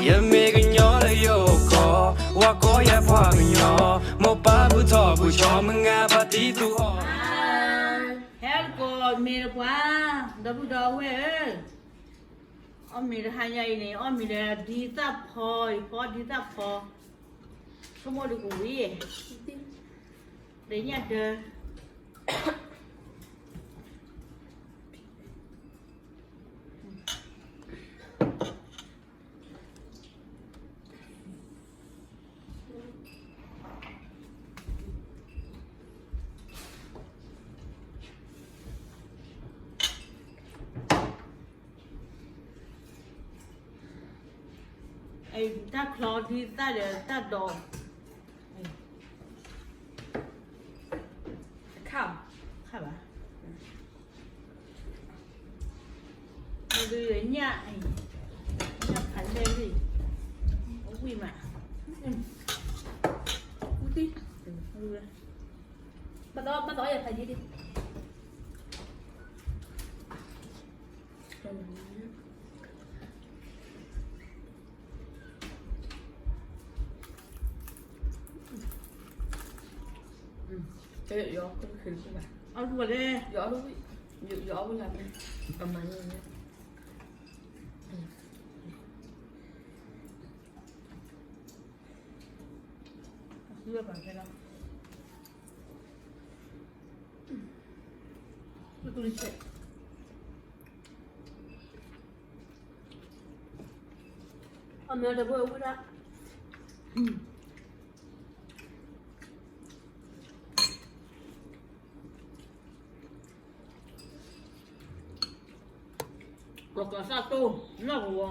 ယမ့ၢ်ကညီလၢယအိၣ်ခိး, ဝၤကိးယၤပှၤကညီ, မိၢ်ပၢ်ဘူၣ်ထီၣ်ဘူၣ်ဆီ, မုၢ်ဂၤဖါတံၢ်သူၣ်ဟီၣ်, ဟဲကိးမ့ၢ်တပှၤ, ဒီပုၢ်ဒီဝဲၢ်ဧၢ, အီၣ်မ့ၤတဟါညါအံၤန့ၣ် အီၣ်မ့ၤလၢဒ်သၣ်ဖီ, ယဖီဒ်သၣ်ဖီ, ဆိကမိၣ်ဒုးကဝံၤ, လၢညၣ်ဒၢ တၢ်ချီဒ်သၣ်ဒီးတၢ်ဒီး, ခါ, ခါဘၣ်, မ့ၢ်ဒုးညၣ်, ညၣ်ဖးလဲၢ်လံ, အဝံၣ်မး, ဝံၣ်, ဘၣ်သီ, ဘၣ်သီယဖးယံၤဒံး အီၣ်ဝံၣ်လၢ, အီၣ်ဝံၣ်လၢ, အမၤန့ၣ်, အီၣ်ဝံၣ်လၢ, အမၤတဘၣ်ဝဲဒၣ် ကီၢ်ကီၢ်စၢ်တိၢ်, နီၢ်ကဝီၤ,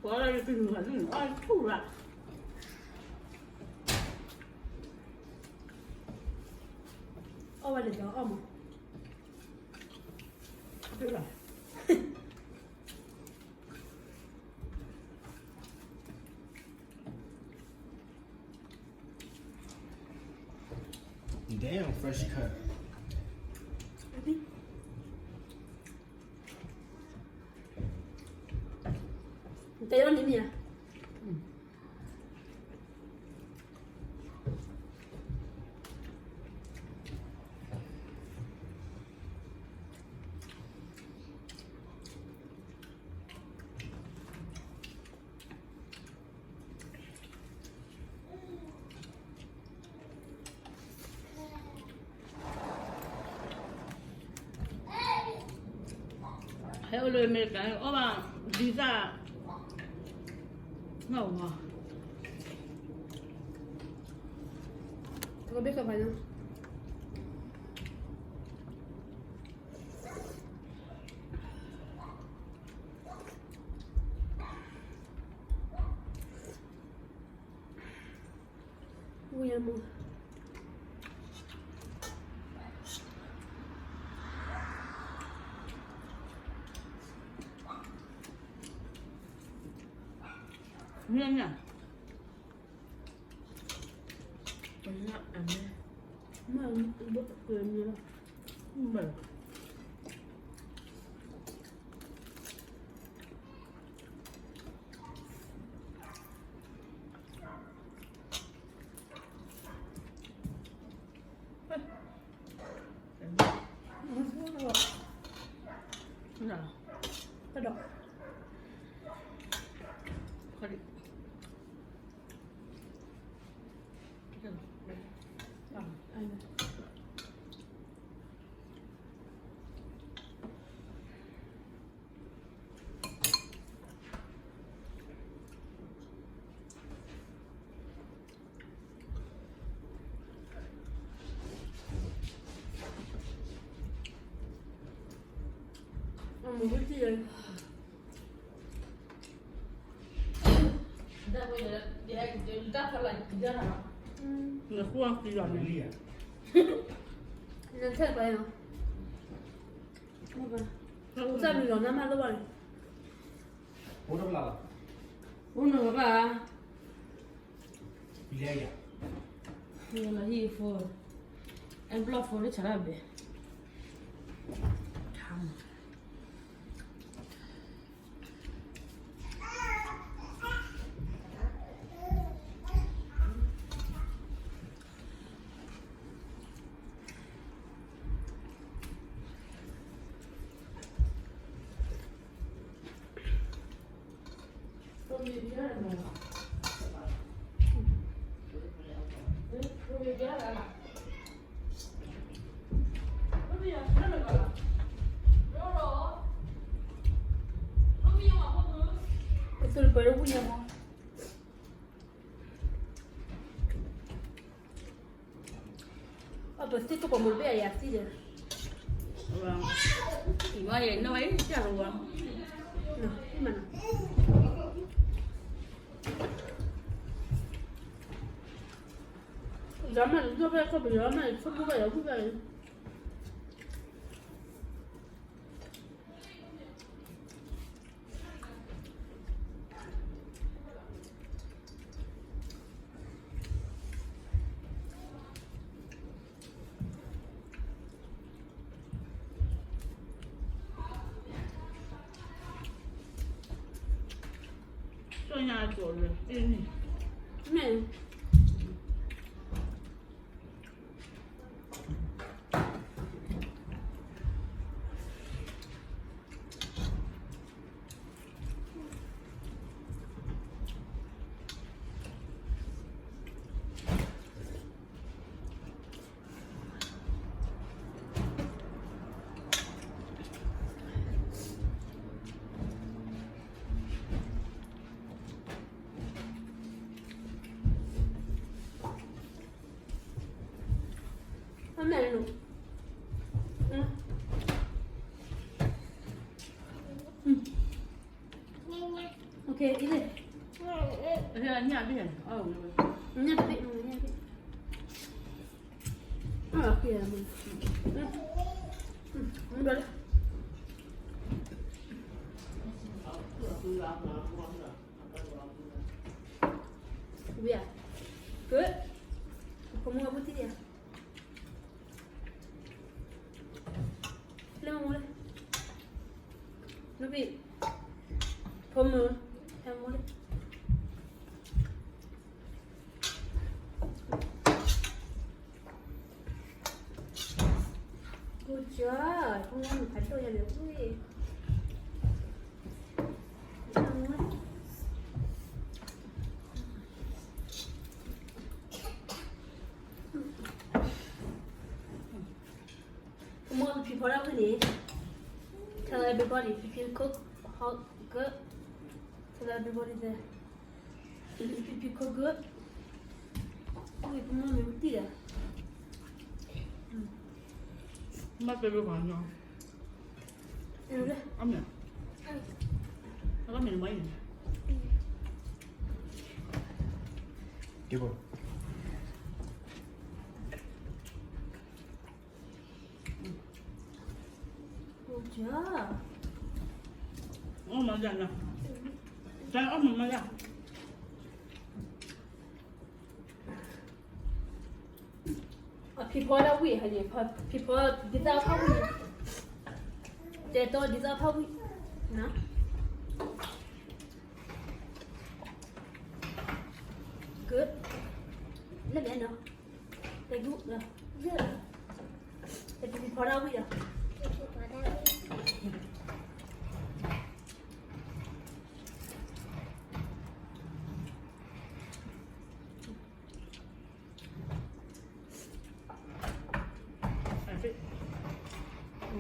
ပှၤလၢယကနုာ်လီၤန့ၣ် အီၣ်ဆူၣ်လၢ်, အီၣ်ဝဲဒၣ်အီၣ်မး, ဒ်လီၤ Damn, fresh cut. တဲအီၤန့ၣ်မ့ၢ်ဧါ. ဟဲအိၣ်လၢအမဲရကၤ အီၣ်ဘၣ်ဒ်သၣ်, နီၢ်ဝါ, တကဘ့ၣ်ကဖးညါ ဝံၤယမိၢ်, မ့ၢ်ညါ, မ့ၢ်, မ့ၢ်, မ့ၢ်, မုၢ်ဝံၤတံၢ်လၢ တၢ်ဖလၢ်ကံၤတၢ်လီၤ နဃိကံၤလီၤန့ၣ် နထဲပှဲၤလီၤ တၢ်မုၢ်လီၤနါမၢ်လၢဘၣ်န့ၣ် အိၣ်တဘျီလီၤ အိၣ်နဘၣ် လၢယၤ လၢဟံၣ်ဖိ အဲဘျီၣ်ဖိလၢဆၢလၢဘဲ ထါမး ကသူၣ်တပၢၢ်တဝံၣ်ညါမး အပသံကပီၤမုၢ်ဘဲအယၤသံဒီး အံၤမ့ၢ်ယဲၢ်နီၢ်ဝဲ ကၢ်လီၤဝဲ ယၤမ့ၢ်ယီၢ်ဖဲကီၢ်ပယီၤမ့ၢ်ယဆိကမိၣ်ဘၣ်ယၤဝံၣ်ဘၣ်အံၤ ကၠီညါအကျိၤလၢ မ့ၢ် အမဲာ်နုာ် Okay, eat it. Okay, ညၣ်တဘ့ၣ်, ညၣ်တဘ့ၣ်, ညၣ်တဘ့ၣ်. အကဲ, မ့ၢ်ဘၣ်လဲၣ်. Good. ဖိမုၣ်အဘူးတံၢ်ယၤ လၢမူလၢ နဘံၣ် ဖိမုၣ် ဟဲမူလၢ Good job. ဖိမုၣ်ဖးဒိၣ်ယၤန့ၣ် ဝံၣ် ဖိမုၣ်ဖံဖီတၢ်ဝံၣ်န့ၣ် Tell everybody, Fifi cook hot good. Tell everybody that Fifi cook good. ဖိမုၣ်မ့ၢ်ဝံၣ်တံၢ်ဒီး မ့ၢ်တဲဘၣ်ပှၤညီ အမ့ၢ် အမ့ၢ်မ့ၢ် Good job. အီၣ်မၤယၤနီၤ, တၢ်အီၣ်မၤမၤယၤ, အဖံဖီဒၣ်ဝံၣ်ဟဲန့ၣ်, ဖံဖီဒ်သိးဖးဝံၣ်, တဲတီဒ်သိးဖးဝံၣ်, နီၤ, good, လၢမ့ၢ်နီၤ. တၢ်ဒူၣ်, တၢ်ဒူၣ်ဖီဒၣ်ဝံၣ်ဒီး, တၢ်ဒူၣ်ဖီဒၣ်ဝံၣ်,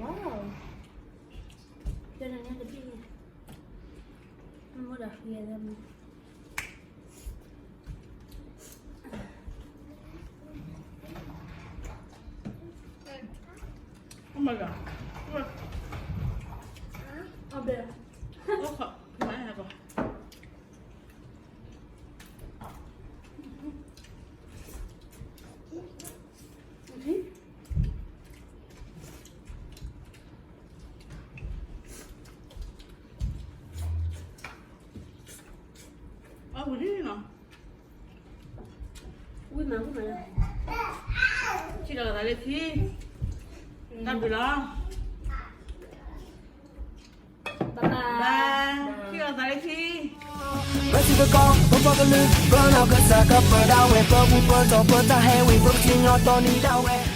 ဝါ, ကဲနၤညါတဘ့ၣ်, မ့ၢ်ဒီးဃံလၢမး. အမၤယၤ, အ အဘဲ, အိၣ်ခိး, မၤဟဲကီး, အဝံၤလံနီၤ, ဝံၤမး, ဝံၤမး, ထံၣ်လိာ်သးလၢခံ, တၢ်ဘျုးလီၤ, ဘၣ်ဘၣ်, ထံၣ်လိာ်သးလၢခံ. ပစံးပကီၢ် ပပှၤကလုာ် ပနီၢ်ကစၢ်ကပၢဒၣ်ဝဲ ပဘူၣ်ပတီၢ် ပတၢ်ဟဲဝံၤ ပကစံၣ်ညီၣ်တီနံၤဒၣ်ဝဲ.